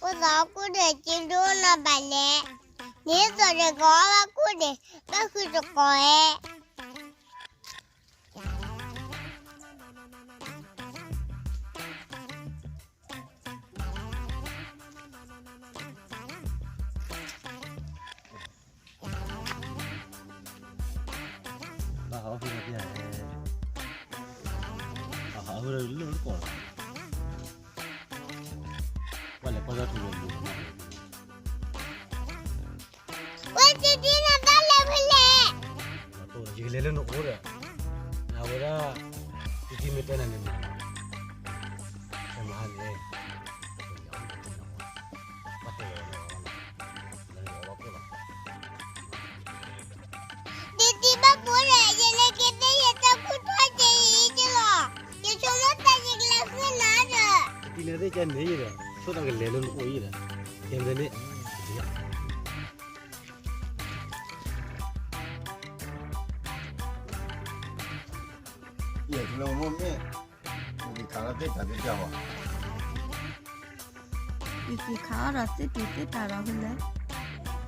အိၣ်သးကိၣ်ဒီး က့ဒိၣ်နီၢ်ဘၣ်လဲၣ်, န့ၣ်သိးဒီးကအီၣ်ဘၣ်ကိၣ်န့ၣ် ဘၣ်ဃုတကိးဧဲ. ဘၣ်ဟးအီၣ်ဖဲလဲၣ်, ဘၣ်ဟးအီၣ်ဖဲလဲၣ်လၢကီၢ်လီၤ, ကွၢ်လဲၤကွၢ်ထီၣ်ထူလၢမူ, ဝဲတံတံနတၢ်လဲၤဖဲလဲၣ်, ယကလဲၤလၢနအိၣ်ဒီး, နဝဲဒၣ်, တံတံမ့ၢ်တဲနၤန့ၣ်မၤလီၤ, မၤဟါန့ၣ်, ပှၤတဲလီၤ, တံတံဘၣ်ကိၢ်ဒီး ယလဲၤက့ၤသ့ၣ်ယတၢ်ကူၣ်ထီၣ်က့ၤအံၤက့လီၤ, ယဆိကမိၣ်သးယကလဲၤဃုနၤဒီး, တံတံန့ၣ်သ့ၣ်ကဲန့ၣ်ဒီး ဆိသးကလဲၤလၢနအိၣ်အံၤဒီး, ကဲမ့ၢ်န့ၣ်, ယက့ၤခးလီၤသ့ၣ်တၢ်သ့ၣ်တၢ်ဘၣ်, ယက့ၤခးအီၣ်ဒီးသ့ၣ်တၢ်သ့ၣ်တၢ်ဒီးဖဲလဲၣ်,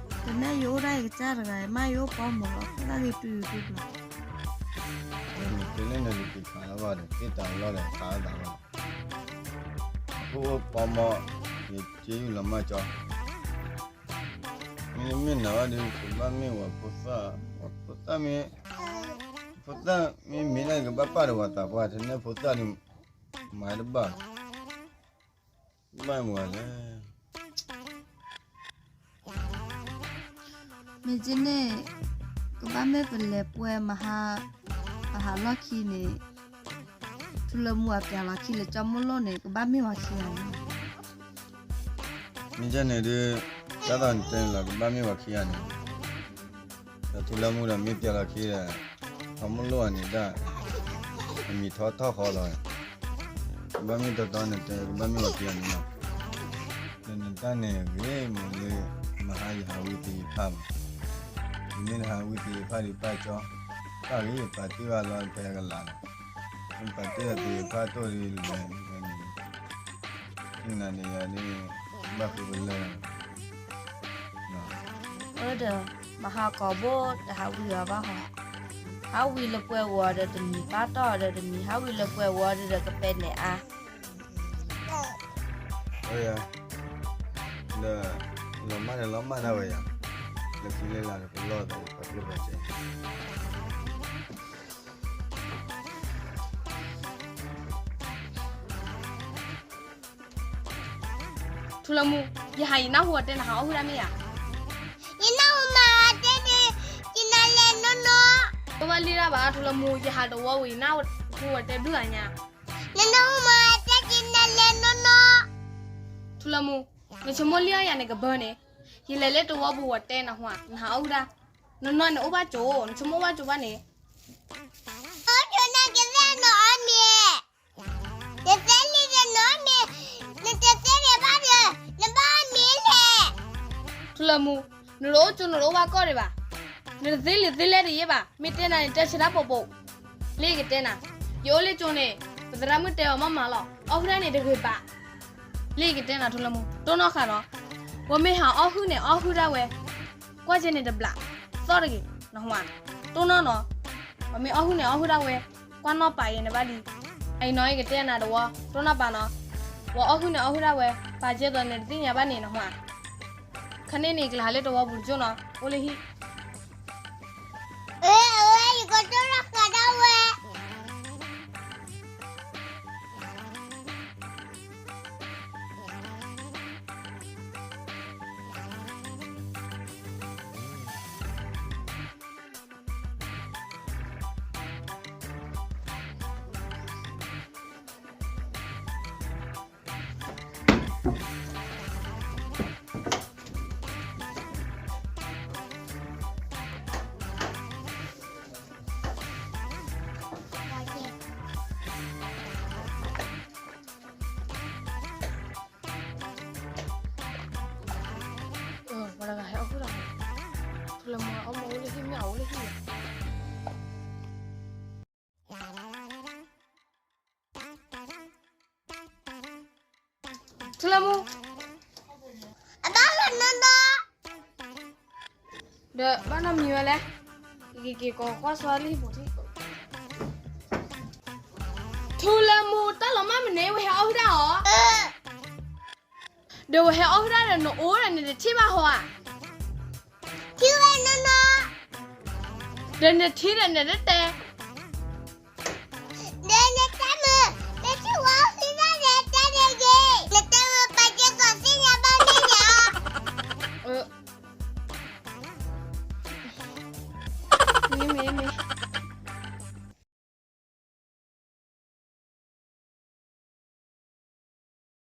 တမ့ၢ်ယအိၣ်ဒၣ်ယကစၢ်တဂၤ မ့ၢ်ယအိၣ်ပိာ်မုၣ်လီၤ ဖဲသၣ်ဂ့ၤတုၤတုၤလီၤ, နက့ၤလၢန့ၣ်နက့ၤခးလီၤဘၣ်ဒီး သ့ၣ်တၢ်လီၢ်ဒီးခးအသးလီၤ, အဃိပိာ်မုၣ်, ယက့ၤယူၢ်လီၤမၢ်ကၠီ မ့မ့ၢ်နၤဝဲဒီး ကဘၣ်မ့ၢ်ဝဲဖိသၣ်, ဖိသၣ်မ့ၢ်, ဖိသၣ်မ့ၢ်မ့ၢ်ဒၣ်ကဘၣ်ပာ်ဒီးဝဲသးပှၢ် တန့ၢ်ဖိသၣ်ဒီး, မၤတဘၣ်, ဘၣ်မၤလဲၣ်, မ့ၢ်က့န့ၣ်, ကဘၣ်မ့ၢ်ပလဲၤပှဲၤမဟါ, ပဟးလီၢ်ခံန့ၣ်, ထူလၢမူအပျဲလီၤခံလၢကၠီမိၢ်လိၣ်န့ၣ် ကဘၣ်မ့ၢ်ဝဲခံဂၤန့ၣ် မ့ၢ်ကဲန့ၣ်ဒုး, တၢ်သီၣ်နတဲန့ၣ်လီၤ ကဘၣ်မ့ၢ်ဝဲခံဂၤန့ၣ်, ဒီးထူလၢမူဒီးမ့ၢ်ပျဲလီၤခံဒီး, ထီမိၢ်လိၣ်အန့ၣ်ဒၣ်, အမံၤထီထီၣ်ဃီလီၤ, ကဘၣ်မ့ၢ်တီတီနတဲ ကဘၣ်မ့ၢ်ဝဲခံဂၤန့ၣ်လီၤ, ဒီးနတၢ်န့ၣ်ဂ့ၤမးလၢ, မဟါယဟးဝံသ့ယဖးမး, ယမ့ၢ်တဟးဝံသ့ယဖးဒံးပာ်ကၠီ, ပာ်ဂ့ၤပာ်တ့ၢ်ဘၣ်လီၤဖဲကလးလီၤ, ပာ်တ့ၢ်ဒီးသ့ယဖးတိၢ်ဒ်လဲၣ်, နၤဒီးယၤဒ်, ဘၣ်ဃုကလၢာ်, အၢဒီး, မဟါကိးဘိတဟးဝံအီၤဘၣ်ဟီ, ဟးဝံလၢပှဲၤဂီၤဒီးတမံၤ ပာ်တီၢ်ဒီးတမံၤ ဟးဝံလၢပှဲၤဂီၤဒီးကပဲနဲၣ်အါ, ဒီး, လီၤမၢ်ဒီးလီၤမၢ်ဒၣ်ဝဲယၤ, လၢခံလၢလာ်ဒီးပလီၢ်သးဒီးပကျိၣ်ပစဲ ထူလၢမူ, ယဟးယနၢ်ဟူအီၤတဲနဟးအီၣ်ဟုၣ်ဒၣ်မ့ၢ်ဧါ, ယနၢ်ဟူမၤတဲဒုး, ယနၤလဲၤနီၢ်နီၢ်, တဘၣ်လံတၢ်ဘၣ် ထူလၢမူ ယဟးတဝီဝံၤ ယနၢ်ဟူအီၤတဲဘျုးဂၤညါ, နနၢ်ဟူမၤတဲယနၤလဲၤနီၢ်နီၢ်, ထူလၢမူ, နဆိကမိၣ်လံအီၣ်ယၤန့ၣ်ကဘၢန့ၣ်, ယလဲၤလၢတဝီပူၤဝဲတဲနဟူဧါ နဟးအီၣ်ဟုၣ်ဒၣ်, နီၢ်နီၢ်န့ၣ်အိၣ်ဘၣ်ကၠိ နဆိကမိၣ်အိၣ်ဘၣ်ကၠိဘၣ်န့ၣ် အိၣ်ကၠိနၤကသ့ၣ်နီၢ်အီၣ်မ့ၤ, နသ့လံဒီးနီၢ်မ့ၤ, နတသ့ဒံးဘၣ်ဒီး, နဘၣ်အီၣ်မ့ၤလဲၣ်, ထူလၢမူ, နတအိၣ်ကၠိနတအိၣ်ဘၣ်ကီၢ်ဒံးဘၣ်, နတသ့လံသ့လဲၢ်တယဲၢ်ဘၣ် မ့ၢ်တဲနၤန့ၣ် တဲဆၢတၢ်ပိာ်ပိာ်, လၢယကတဲနၤ, ယအိၣ်လၢကၠိန့ၣ်, ပသရၣ်မုၣ်တဲအီၤမ့ၢ်မၤလီၤ အီၣ်ဟုၣ်ဒၣ်န့ၣ်တဂ့ၤဘၣ်, လၢယကတဲနၤထူလၢမူ တိၢ်နီၣ်ဃာ်ဒီး, ပှၤမ့ၢ်ဟးအီၣ်ဟုၣ်န့ၣ်အီၣ်ဟုၣ်ဒၣ်ဝဲ, ကွၢ်ကဲန့ၣ်တဘျး, သီၣ်တဂ့ၤ, နဟါ, တိၢ်နီၣ်နီၤ, ပှၤမ့ၢ်အီၣ်ဟုၣ်န့ၣ်အီၣ်ဟုၣ်ဒၣ်ဝဲ, ကွၢ်နီၣ်ပာ်ယဲန့ၣ်ဘၣ်လံ, အံၤနီၤ ယကတဲနၤတဝီ တိၢ်နီၣ်ပာ်နီၤ, ပှၤအီၣ်ဟုၣ်န့ၣ်အီၣ်ဟုၣ်ဒၣ်ဝဲ, ပာ်ကဲသိးနတသ့ၣ်ညါဘၣ်န့ၣ်နဟါ, ခါန့ၣ်န့ၣ် ကလၢဟးလၢတဝီပူၤတကၠိနီၤ အိၣ်လၢဟံၣ် အဝဲ ယကတိၤလီၤဃာ်ဒၣ်ဝဲ ပှၤတဂၤဟဲအီၣ်ဟုၣ်လီၤ, ထူလၢမူအီၣ်မ့ၤအိၣ်လၢဟံၣ်မ့ၢ်အအိၣ်လၢဟံၣ်လီၤ, ထူလၢမူ, နီၢ်နီၢ်, ဒီးဘၣ်နီတမံၤဝဲလဲၣ်, က့ၤက့ၤကီးကွၢ်စီလံဖိထံၣ်, ထူလၢမူတၢ်လီၤမၢ်မနုၤ ဝဲဟဲအီၣ်ဟုၣ်တၢ်အီၤ, ဒီးဝဲဟဲအီၣ်ဟုၣ်တၢ်ဒီးနအိၣ်ဒီးနတထံၣ်ဘၣ်ဟီဧါ, ထံၣ်ဝဲနီၢ်နီၢ်, ဒီးနထံၣ်ဒီးနတတဲ